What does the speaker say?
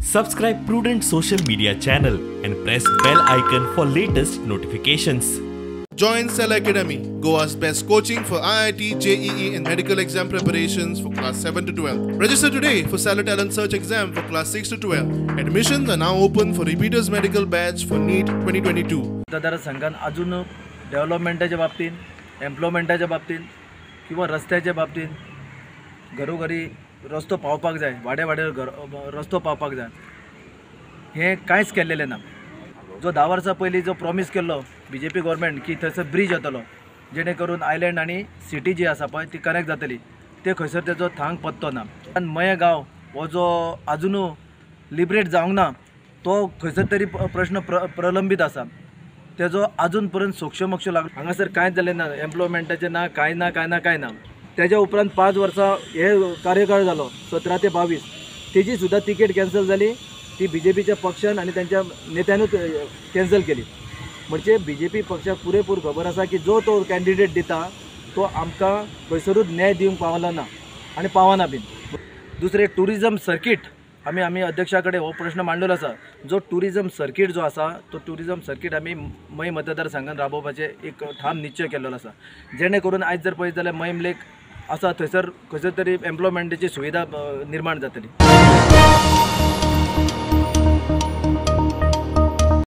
Subscribe Prudent social media channel and press bell icon for latest notifications. Join Cell Academy, Goa's best coaching for IIT, JEE and medical exam preparations for class 7 to 12. Register today for Cellar Talent Search exam for class 6 to 12. Admissions are now open for repeaters medical batch for NEET 2022. मतदारसंघान अजून डेव्हलपमेंटाच्या बाबतींत, एम्प्लॉयमेंटाच्या बाबतींत किंवा रस्त्याच्या बाबतींत घरोघरी रस्तो पावपाक जाय, वाड्या वाड्यार घर रस्तो पावपाक जाय, हें कांयच केल्लेलें ना. जो 10 वर्सां पयलीं जो प्रॉमीस केल्लो बीजेपी गव्हर्मेंट की थंयसर ब्रीज येतलो जेणे करून आयलँड आनी सिटी जी आसा पळय ती कनेक्ट जातली, ते खंयसर तेजो थांग पत्तो ना. आनी मये गांव हो जो आजुनूय लिबरेट जावंक ना तो खंयसर तरी प्रश्न प्रलंबीत आसा, तेजो आजून पर्यंत सोक्षमोक्ष लागलो. हांगासर कांयच जालें ना, एम्प्लॉयमेंटाचें ना, कांय ना, कांय ना, कांय ना. तेज्या उपरांत 5 वर्सां हे कार्यकाळ जालो 17 ते 22, तेजी सुद्दां तिकेट कॅन्सल जाली, ती बीजेपीच्या पक्षान आनी तेंच्या नेत्यानूच कॅन्सल केली. म्हणजे बीजेपी पक्षाक पुरेपूर खबर आसा की जो तो कॅन्डिडेट दिता तो आमकां खंयसरूच न्याय दिवंक पावलो ना आनी पावना बीन. दुसरें ट्युरिजम सर्कीट, आमी आमी अध्यक्षा कडेन हो प्रश्न मांडलेलो आसा. जो ट्युरिजम सर्कीट जो आसा तो ट्युरिजम सर्कीट आमी मय मतदारसंघान राबोवपाचें एक ठाम निश्चय केल्लो आसा, जेणे करून आयज जर पळयत जाल्यार मयम लेक आसा थंयसर खंयसर तरी एम्प्लॉयमेंटाची सुविधा निर्माण जातली.